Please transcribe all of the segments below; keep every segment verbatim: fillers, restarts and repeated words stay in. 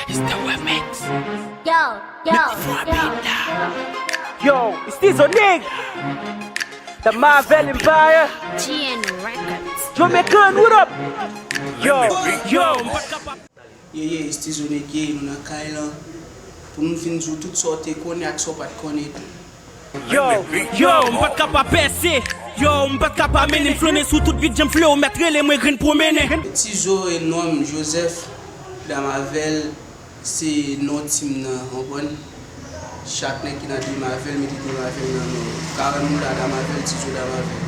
Mister Wemix. Yo, yo, yo. Yo, it's Tizo Nick, the Marvel Empire. G N Records. Jamaican, what up? Yo, yo. Ye ye, it's Tizo Nick, ye, nou nan kay lan. Pou nou vin di w tout sa w te konnen ak sa w pa t konnen tou. Yo, Yo, m pa t ka pa pèse. Yo, m pa t ka pa mennen m flannen sou tout bit, jan m fle w mèt rele mwen grenn pwomennen. Tizo e non m, Joseph, Damavel, se non team nan, konprann? Chak nèg ki nan Demavel, mete Demavel nan non. Karan Moula, Damavel, Tizo, Damavel.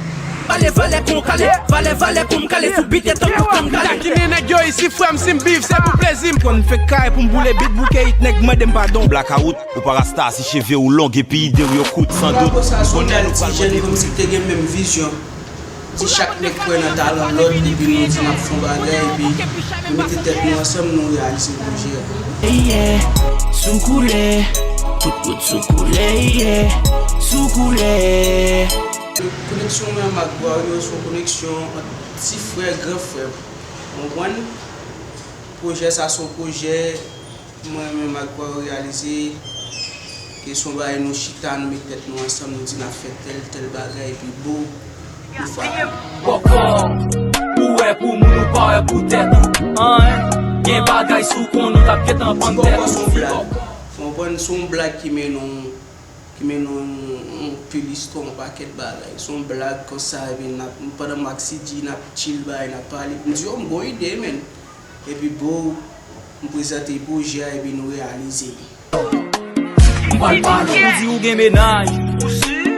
Vale, vale, kon kale, vale, vale, kon m kale sou bit, e tankou kon m kale. Takine nèg yo isi, frè m, si m biv, se pou plezi m. Konn fèk kay pou m boule bit, bouke it, nèg mande m padon. Blakawout, ou pa rasta, si cheve ou long epi ide w yo kout, san dout. Bravo, sa se yon bèl ti jèn kòmsi ki te gen menm vizyon. Di chak nèg kwè nan talan lòt, epi nou di n ap fè yon bagay, epi nou mete tèt nou ansanm, nou reyalize pwojè a. Yeah, sou koulè, tout bout sou koulè, yeah, sou koulè. Koneksyon mwen ak Warrior se yon koneksyon ant ti frè, gran frè. Ou konprann? Pwojè sa se yon pwojè mwen menm ak Warrior reyalize ke se yon bagay nou chita, nou met tèt nou ansanm, nou di n ap fè tèl, tèl bagay, epi boom, nou frape. Bòkò, ou wè pou moun ou pa wè pou tèt ou. An, gen bagay sou konn ou t ap gentan pann tèt ou. Ou konprann? Se yon blag ki mennen w, ki mennen w yon pil istwa, yon pakèt bagay. Se yon blag konsa, epi n ap, pandan m ak C G, n ap chill, bay, n ap pale. M di, yo, m gon ide, menn. Epi, bro, m prezante pwojè a, epi nou reyalize li. M pral pale, ou di ou gen mennaj.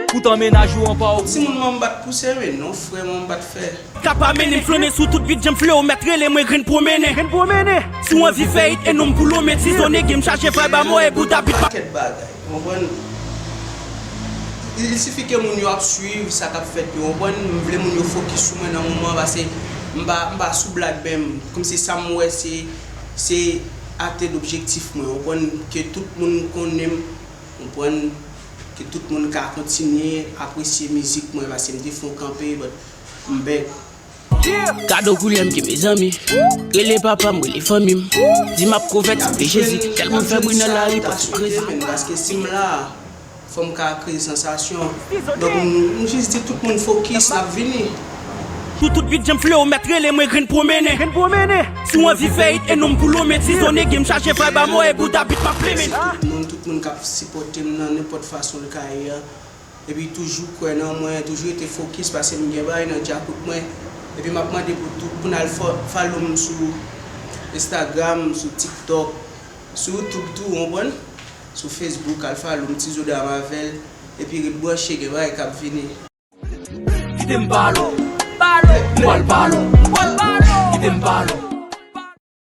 Poutan mennaj ou an pa w. Timoun manm bat pouse, men non frè manm bat fè. Ka pa mennen m flannen sou tout bit, jan m fle w mèt rele mwen grenn pwomennen. Grenn pwomennen. Si w anvi fè it e non m pou lonmen, Tizo Nèg, m chaje vibe a mò e bouda bit pa. Pakèt bagay, ou konprann? Il sifi ke moun yo ap swiv sa k ap fèt yo, ou konprann? M vle moun yo fokis sou mwen nan moman an, paske m pa, m pa sou blag menm. Kòmsi sa m wè se, se atenn objektif mwen, ou konprann? Ke tout moun konnen m, ou konprann? Ke tout moun ka kontinye apresye mizik mwen, paske m te fè yon kanpe, but m back. Kado koulè m gen mezanmi. Rele papa m, rele fanmi m. Di m ap konvèti, rele Jezi. Tèl moun fè bri nan lari, pa sou krezi. Paske si m la, fò m ka kreye sansasyon. Donk, m, m jis di tout moun fokis, n ap vini. Sou tout bit, jan m fle w mèt rele mwen grenn pwomennen. Grenn pwomennen. Si w anvi fè it e non m pou lonmen, Tizo Nèg, m chaje vibe a mò e bouda bit pa flemen. Tout moun, tout moun k ap sipòte m nan nenpòt fason l ka ye a. Epi toujou kwè nan mwen, toujou rete fokis, paske m gen bagay nan djakout mwen. Epi m ap mande pou tout, pou n al fo-, follow m sou Instagram, sou TikTok, sou YouTube tou, ou konprann? Sou Facebook, al follow m, Tizo Damavel. Epi ret branche, gen bagay k ap vini. Kite m pale w. Pale. M pral pale w. M pral pale w. Kite m pale w.